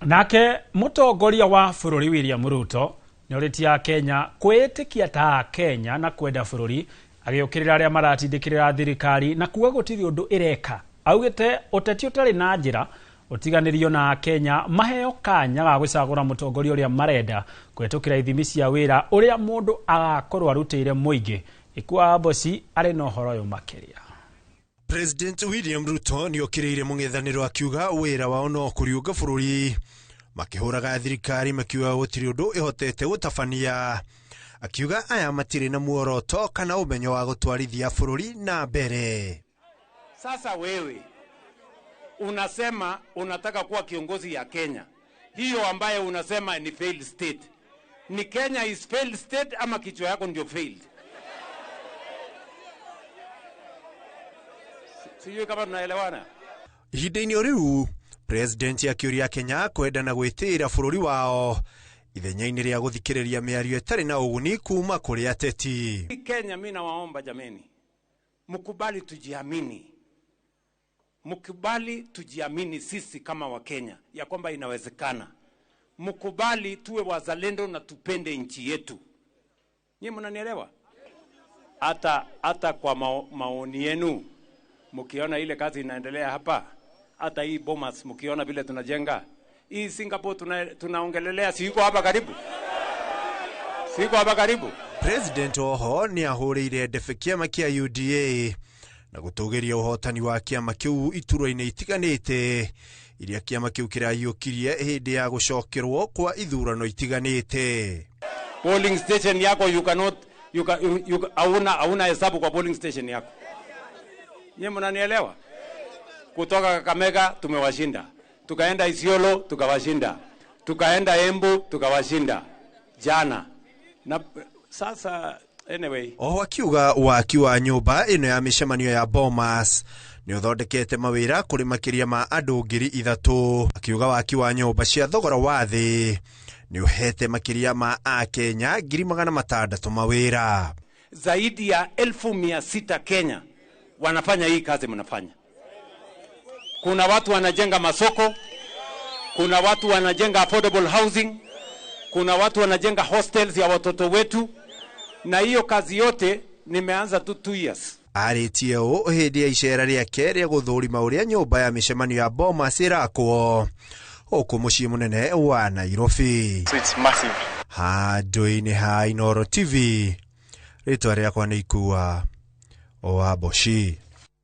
Nake mũtongoria wa bũrũri William Ruto nĩorĩtie Akenya kwĩĩtĩkia ta Akenya na kwenda bũrũri, agĩũkĩrĩra arĩa maratindĩkĩrĩra thirikari na kuga gũtirĩ ũndũ ĩreka. Augĩte ũteti ũtarĩ na njĩra ũtiganĩrio na Akenya maheo kanya ga gũcagũra mũtongoria ũrĩa marenda kũhetũkĩra ithimi cia wĩra ũrĩa mũndũ agakorwo arutĩire mũingĩ. Ikua Mboci arĩ na ũhoro ũyũ makĩria. President William Ruto nĩ okĩrĩire mũng'ethanĩro akiuga wĩra wao no kũriũnga bũrũri, makĩhũraga thirikari makiuga gũtirĩ ũndũ ĩhotete gũtabania. Akiuga aya matirĩ na muoroto kana ũmenyo wa gũtwarithia bũrũri na mbere. Sasa wewe unasema unataka kuwa kiongozi ya Kenya, hiyo ambaye unasema ni failed state. Ni Kenya is failed state ama kichwa yako ndio failed? Sijui kama tunaelewana. Ihinda-inĩ o rĩu, President akĩũria Kenya kwenda na gwĩtĩĩra bũrũri wao ithenya-inĩ rĩa gũthikĩrĩria mĩario ĩtarĩ na ũguni kuma kũrĩ ateti. Kenya, mimi nawaomba jameni, mkubali tujiamini, mkubali tujiamini sisi kama Wakenya ya kwamba inawezekana. Mkubali tuwe wazalendo na tupende nchi yetu. Nyinyi mnanielewa? Hata kwa maoni yenu, mkiona ile kazi inaendelea hapa, hata hii Bomas mkiona vile tunajenga, hii Singapore tunaongelelea, si iko hapa karibu? Si iko hapa karibu? President oho nĩ ahũrĩire ndebe kĩama kĩa UDA na gũtũgĩria ũhotani wa kĩama kĩu iturwa-inĩ itiganĩte iria kĩama kĩu kĩraiyũkirie hĩndĩ ya gũcokerwo kwa ithurano itiganĩte. Polling station yako you cannot, you can, you, you, hauna, hauna hesabu kwa polling station yako. Nyinyi mnanielewa? Kutoka Kakamega tumewashinda, tukaenda Isiolo tukawashinda, tukaenda Embu tukawashinda jana. Na sasa anyway, Oho akiuga waki wa nyũmba ĩno ya mĩcemanio ya Bomas nĩ ũthondekete mawĩra kũrĩ makĩria ma andũ 3,000. Akiuga waki wa nyũmba cia thogora wa thĩ nĩ ũhete makĩria ma Akenya 600,000 mawĩra. Zaidi ya 600,000 Kenya wanafanya hii kazi mnafanya. Kuna watu wanajenga masoko, kuna watu wanajenga affordable housing, kuna watu wanajenga hostels ya watoto wetu, na hiyo kazi yote nimeanza tu 2 years. Arĩtie ũũ hĩndĩ ya icera rĩake rĩa gũthũrima ũrĩa nyũmba ya mĩcemanio ya Bomas ĩrakwo gũkũ mũciĩ mũnene wa Nairobi. So it's massive. Handũ-inĩ ha Inooro TV, rĩtwa rĩakwa nĩ Ikua wa Mboci.